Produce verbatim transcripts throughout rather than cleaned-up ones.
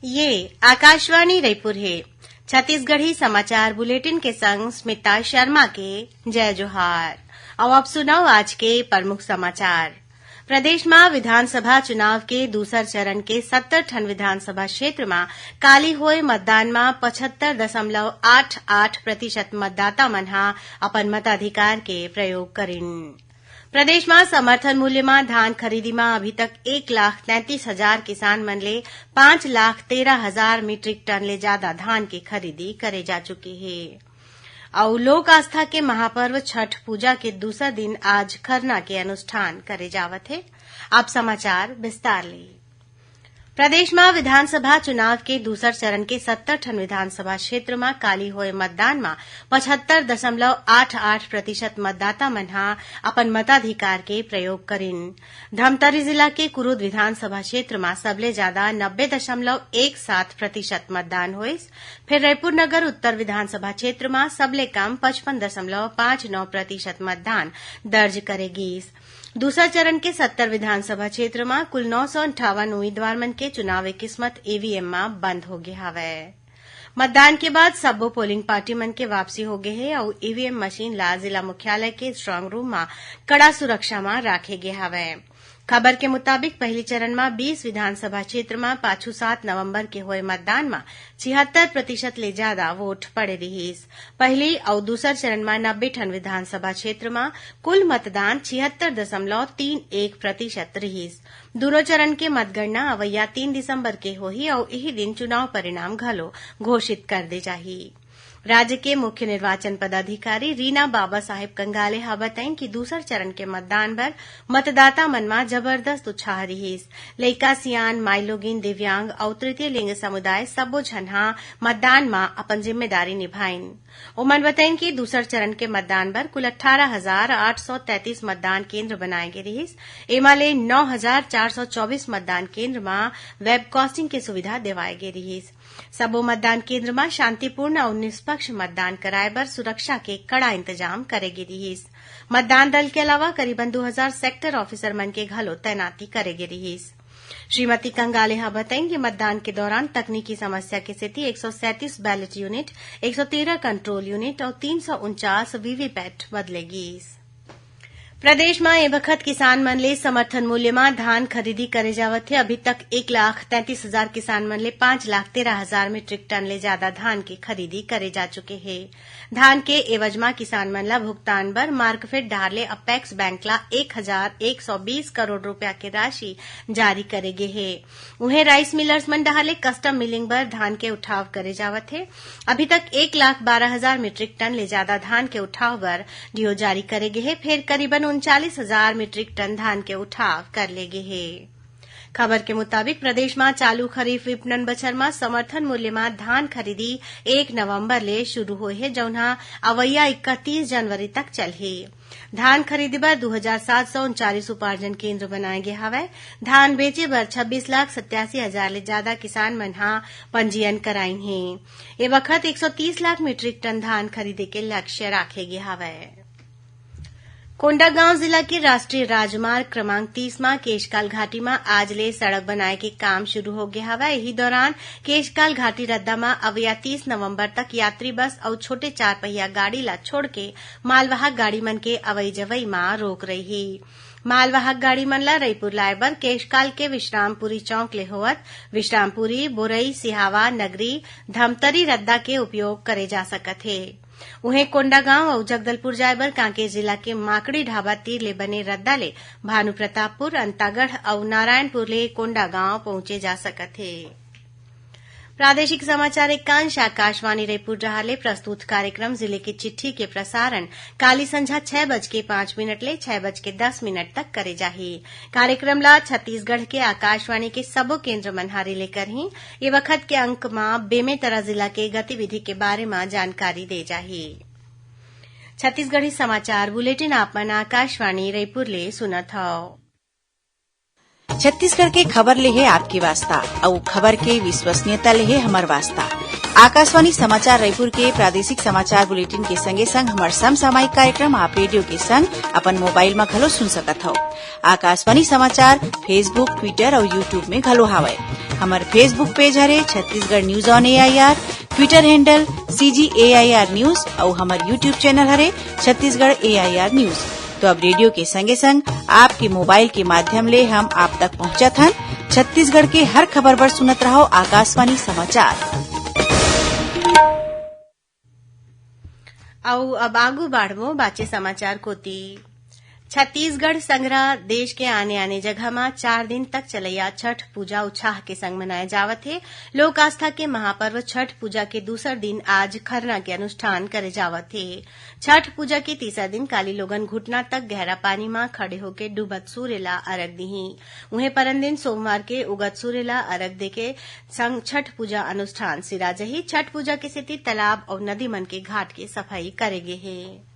ये आकाशवाणी रईपुर हे। छत्तीसगढ़ी समाचार बुलेटिन के संग स्मिता शर्मा के जय जोहार। अउ अब सुनव आज के प्रमुख समाचार। प्रदेश म विधानसभा चुनाव के दूसर चरण के सत्तर ठन विधानसभा क्षेत्र म काली होए मतदान म पचहत्तर दशमलव आठ आठ प्रतिशत मतदाता मन ह अपन मताधिकार के प्रयोग करिन। प्रदेश म समर्थन मूल्य म धान खरीदी म अभी तक एक लाख तैंतीस हजार किसान मन ले पांच लाख तेरह हजार मीट्रिक टन ले जादा धान के खरीदी करे जा चुके हे। अउ लोक आस्था के महापर्व छठ पूजा के दूसर दिन आज खरना के अनुष्ठान करे जावत हे। अब समाचार विस्तार ले। प्रदेश म विधानसभा चुनाव के दूसर चरण के सत्तर ठन विधानसभा क्षेत्र म काली होए मतदान म पचहत्तर दशमलव आठ आठ प्रतिशत मतदाता मन ह अपन मताधिकार के प्रयोग करिन। धमतरी जिला के कुरूद विधानसभा क्षेत्र म सबले जादा नब्बे दशमलव एक सात प्रतिशत मतदान होइस। फेर रईपुर नगर उत्तर विधानसभा क्षेत्र म सबले कम पचपन दशमलव पांच नौ प्रतिशत मतदान दर्ज करे गीस। दूसर चरण के सत्तर विधानसभा क्षेत्र म कुल नौ सौ अंठावन उम्मीदवार मन के चुनावी किस्मत ईवीएम म बंद होगे हवय। मतदान के बाद सब्बो पोलिंग पार्टी मन के वापसी होगे हे अउ ईवीएम मशीन ला जिला मुख्यालय के स्ट्रांग रूम म कड़ा सुरक्षा म राखे गे हवय। खबर के मुताबिक, पहिली चरण म बीस विधानसभा क्षेत्र म पाछू सात नवंबर के होए मतदान म छिहत्तर प्रतिशत ले जादा वोट पड़े रिहिस। पहिली अउ दूसर चरण म नब्बे ठन विधानसभा क्षेत्र म कुल मतदान छिहत्तर दशमलव तीन एक प्रतिशत रिहिस। दूनों चरण के मतगणना अवइया तीन दिसंबर के होही अउ इही दिन चुनाव परिणाम घलो घोषित कर दे जाही। राज्य के मुख्य निर्वाचन पदाधिकारी रीना बाबा साहेब कंगाले ह बताइन कि दूसर चरण के मतदान बर मतदाता मन म जबरदस्त उत्साह रिहिस। लइका, सियान, माईलोगिन, दिव्यांग अउ तृतीय लिंग समुदाय सब्बो झन ह मतदान म अपन जिम्मेदारी निभाइन। ओमन बताइन कि दूसर चरण के मतदान बर कुल अट्ठारह हजार आठ सौ तैंतीस मतदान केंद्र बनाए गे रिहिस। एमा ले नौ हजार चार सौ चौबीस मतदान केंद्र म वेबकास्टिंग के सुविधा देवाए गे रिहिस। सबो मतदान केंद्र म शांतिपूर्ण अउ निष्पक्ष मतदान कराए बर सुरक्षा के कड़ा इंतजाम करे गे रिहिस। मतदान दल के अलावा करीबन दू हजार सेक्टर ऑफिसर मन के घलो तैनाती करे गे रिहिस। श्रीमती कंगाले ह बताइन कि मतदान के दौरान तकनीकी समस्या के सेती एक सौ सैंतीस बैलेट यूनिट, एक सौ तेरह कंट्रोल यूनिट अउ तीन सौ उनचास वीवीपैट बदले गीस। प्रदेश म ए बखत किसान मन ले समर्थन मूल्य म धान खरीदी करे जावत हे। अभी तक एक लाख तैंतीस हजार किसान मन ले पांच लाख तेरह हजार मीट्रिक टन ले जादा धान के खरीदी करे जा चुके हे। धान के एवज म किसान मन ल भुगतान बर मार्कफेड डहार ले अपेक्स बैंक ल एक हजार एक सौ बीस करोड़ रूपिया के राशि जारी करे गे हे। उहें, राइस मिलर्स मन डहार ले कस्टम मिलिंग बर धान के उठाव करे जावत हे। अभी तक एक लाख बारह हजार मीट्रिक टन ले जादा धान के उठाव बर डीओ जारी करे गे हे, फेर करीबन उनचालीस हजार मीट्रिक टन धान के उठाव कर ले गे हे। खबर के मुताबिक, प्रदेश म चालू खरीफ विपणन बछर म समर्थन मूल्य म धान खरीदी एक नवंबर ले शुरू होए हे, जउन ह अवइया इकतीस जनवरी तक चलही। धान खरीदी बर दू हजार सात सौ उनचालीस उपार्जन केंद्र बनाए गे हवय। धान बेचे बर छब्बीस लाख सत्यासी हजार ले जादा किसान मन ह पंजीयन कराइन हे। ए बखत एक सौ तीस लाख मीट्रिक टन धान खरीदे के लक्ष्य राखे गे हवय। कोंडागांव जिला के राष्ट्रीय राजमार्ग क्रमांक तीस म केशकाल घाटी म आज ले सड़क बनाए के काम शुरू हो गे हवय। इही दौरान केशकाल घाटी रद्दा म अवइया तीस नवंबर तक यात्री बस अउ छोटे चार पहिया गाड़ी ला छोड़ के मालवाहक गाड़ी मन के अवई जवई म रोक रही। मालवाहक गाड़ी मन ला रईपुर लाए बर केशकाल के विश्रामपुरी चौक ले होवत विश्रामपुरी, बोरई, सिहावा, नगरी, धमतरी रद्दा के उपयोग करे जा सकत हे। उहें, कोंडागांव अउ जगदलपुर जाए बर कांकेर जिला के माकड़ी ढाबा तीर ले बने रद्दा ले भानुप्रतापपुर, अंतागढ़ अउ नारायणपुर ले कोंडागांव पहुंचे जा सकत हे। प्रादेशिक समाचार एकांश आकाशवाणी रईपुर डहार ले प्रस्तुत कार्यक्रम जिले के चिट्ठी के प्रसारण काली संझा छह बज के पांच मिनट ले छह बज के दस मिनट तक करे जाही। कार्यक्रम ला छत्तीसगढ़ के आकाशवाणी के सबो केंद्र मन ह रिले करही। ये बखत के अंक म बेमेतरा जिला के गतिविधि के बारे म जानकारी दे जाही। छत्तीसगढ़ी समाचार बुलेटिन आप मन आकाशवाणी रईपुर ले सुनत हव। छत्तीसगढ़ के खबर ले हे आपके वास्ता, अउ खबर के विश्वसनीयता ले हे हमर वास्ता। आकाशवाणी समाचार रायपुर के प्रादेशिक समाचार बुलेटिन के संगे संग हमर समसामयिक कार्यक्रम आप रेडियो के संग अपन मोबाइल म घलो सुन सकत हव। आकाशवाणी समाचार Facebook, Twitter अउ YouTube में घलो हावय। हमर Facebook पेज हरे Chhattisgarh news on AIR, Twitter handle CG AIR news अउ हमर YouTube चैनल हरे छत्तीसगढ़ एआईआर न्यूज। तो अब रेडियो के संगे संग आपके मोबाइल के माध्यम ले हम आप तक पहुंचत हन। छत्तीसगढ़ के हर खबर बर सुनत रहव आकाशवाणी समाचार। अउ अब आगू बाढ़बो बाचे समाचार कोती। छत्तीसगढ़ संघरा देश के आने-आने जगह म चार दिन तक चलैया छठ पूजा उछाह के संग मनाए जावत हे। लोक आस्था के महापर्व छठ पूजा के दूसर दिन आज खरना के अनुष्ठान करे जावत हे। छठ पूजा के तीसर दिन काली लोगन घुटना तक गहरा पानी म खड़े होके डूबत सूर्य ला अरग दिही। उहें, परन दिन सोमवार के उगत सूर्य ला अरग देके संग छठ पूजा अनुष्ठान सिरा जही। छठ पूजा के सेती तालाब अउ नदी मन के घाट के सफाई करे गे हे।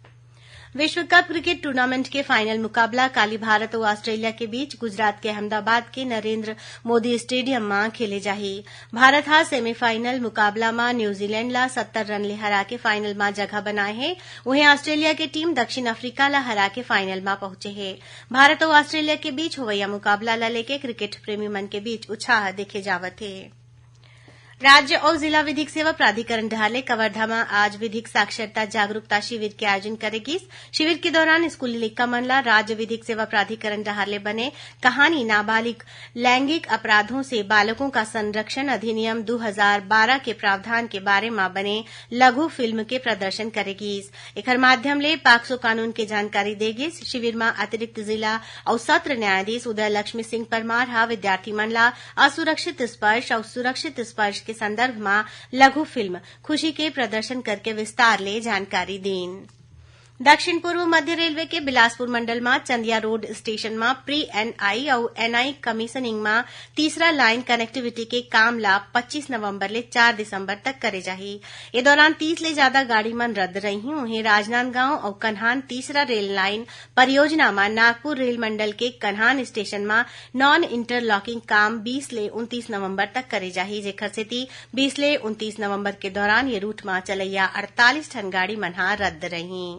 विश्व कप क्रिकेट टूर्नामेंट के फाइनल मुकाबला काली भारत अउ ऑस्ट्रेलिया के बीच गुजरात के अहमदाबाद के नरेंद्र मोदी स्टेडियम म खेले जाही। भारत ह सेमीफाइनल मुकाबला म न्यूजीलैंड ला सत्तर रन ले हरा के फाइनल म जगह बनाए हे। उहें, ऑस्ट्रेलिया के टीम दक्षिण अफ्रीका ला हरा के फाइनल म पहुंचे हे। भारत अउ ऑस्ट्रेलिया के बीच होवइया मुकाबला ला लेके क्रिकेट प्रेमी मन के बीच उछाह देखे जावत हे। राज्य अउ जिला विधिक सेवा प्राधिकरण डहार ले कवर्धा म आज विधिक साक्षरता जागरूकता शिविर के आयोजन करे गिस। शिविर के दौरान स्कूली लइका मन ला राज्य विधिक सेवा प्राधिकरण डहार ले बने कहानी नाबालिग लैंगिक अपराधों से बालकों का संरक्षण अधिनियम दू हजार बारह के प्रावधान के बारे म बने लघु फिल्म के प्रदर्शन करे गिस। एखर माध्यम ले पाक्सो कानून के जानकारी दे गिस। शिविर म अतिरिक्त जिला अउ सत्र न्यायाधीश उदय लक्ष्मी सिंह परमार ह विद्यार्थी मन ला असुरक्षित स्पर्श अउ सुरक्षित स्पर्श के संदर्भ म लघु फिल्म खुशी के प्रदर्शन करके विस्तार ले जानकारी दीन। दक्षिण पूर्व मध्य रेलवे के बिलासपुर मंडल म चंदिया रोड स्टेशन म प्री एनआई अउ एनआई कमीशनिंग म तीसरा लाइन कनेक्टिविटी के काम ला पच्चीस नवंबर ले चार दिसंबर तक करे जाही। ए दौरान तीस ले ज्यादा गाड़ी मन रद्द रही। उहें, राजनांदगांव अउ कन्हान तीसरा रेल लाइन परियोजना म नागपुर रेल मंडल के कन्हान स्टेशन म नॉन इंटरलॉकिंग काम बीस ले उनतीस नवंबर तक करे जाही, जेखर सेती बीस ले उनतीस नवंबर के दौरान ये रूट म चलैया अड़तालीस ठन गाड़ी मन ह रद्द रही।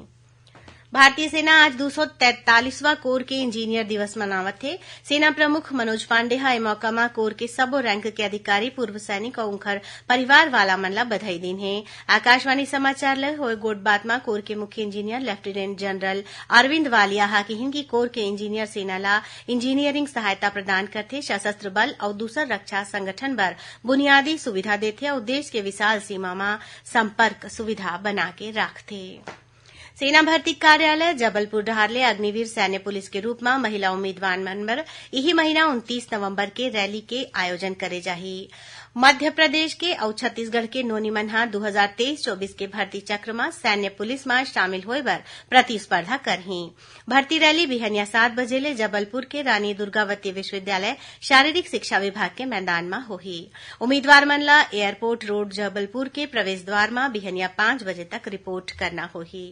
भारतीय सेना आज दू सौ तैंतालीसवां कोर के इंजीनियर दिवस मनावत हे। सेना प्रमुख मनोज पांडे ह ए मौका म कोर के सबो रैंक के अधिकारी, पूर्व सैनिक अउ उंखर परिवार वाला मन ला बधाई दीन हे। आकाशवाणी समाचार ले होए गोठबात म कोर के मुख्य engineer lieutenant general Arvind Walia ह किहिन कि कोर के इंजीनियर सेना ला इंजीनियरिंग सहायता प्रदान करथे, सशस्त्र बल अउ दूसर रक्षा संगठन बर बुनियादी सुविधा देथे अउ देश के विशाल सीमा म संपर्क सुविधा बना के राखथे। सेना भर्ती कार्यालय जबलपुर डहार ले अग्निवीर सैन्य पुलिस के रूप म महिला उम्मीदवार मन बर इही महीना उनतीस नवंबर के रैली के आयोजन करे जाही। मध्य प्रदेश के अउ छत्तीसगढ़ के नोनी मन ह दू हजार तेईस चौबीस के भर्ती चक्र म सैन्य पुलिस म शामिल होय बर प्रतिस्पर्धा करही। भर्ती रैली बिहनिया सात बजे ले जबलपुर के रानी दुर्गावती विश्वविद्यालय शारीरिक शिक्षा विभाग के मैदान म होही। उम्मीदवार मन ल एयरपोर्ट रोड जबलपुर के प्रवेश द्वार म बिहनिया पाँच बजे तक रिपोर्ट करना होही।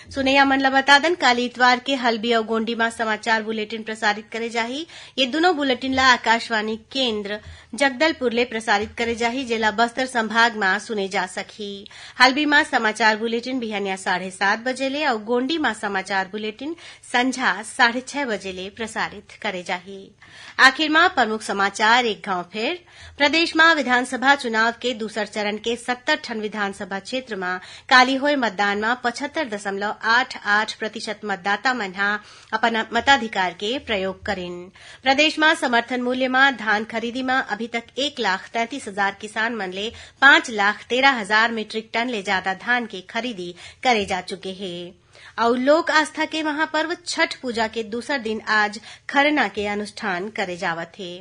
सुनैया मन ल बता दन, काली इतवार के हल्बी अउ गोंडी म समाचार बुलेटिन प्रसारित करे जाही। ये दुनों बुलेटिन ल आकाशवाणी केंद्र जगदलपुर ले प्रसारित करे जाही, जेला बस्तर संभाग म सुने जा सकही। हल्बी म समाचार बुलेटिन बिहनिया साढ़े सात बजे ले अउ गोंडी म समाचार बुलेटिन संझा साढ़े छह बजे ले प्रसारित करे जाही। आखिर म प्रमुख समाचार एक घाव फेर। प्रदेश म विधानसभा चुनाव के दूसर चरण के सत्तर ठन विधानसभा क्षेत्र म काली होए मतदान म पचहत्तर दशमलव आठ आठ प्रतिशत मतदाता मन ह अपन मताधिकार के प्रयोग करिन। प्रदेश म समर्थन मूल्य म धान खरीदी म अभी तक एक लाख तैंतीस हजार किसान मन ले पाँच लाख तेरह हजार मीट्रिक टन ले जादा धान के खरीदी करे जा चुके हे। अउ लोक आस्था के महापर्व छठ पूजा के दूसर दिन आज खरना के अनुष्ठान करे जावत हे।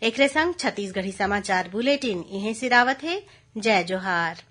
एकरे संग छत्तीसगढ़ी समाचार बुलेटिन इहें सिरावत हे। जय जोहार।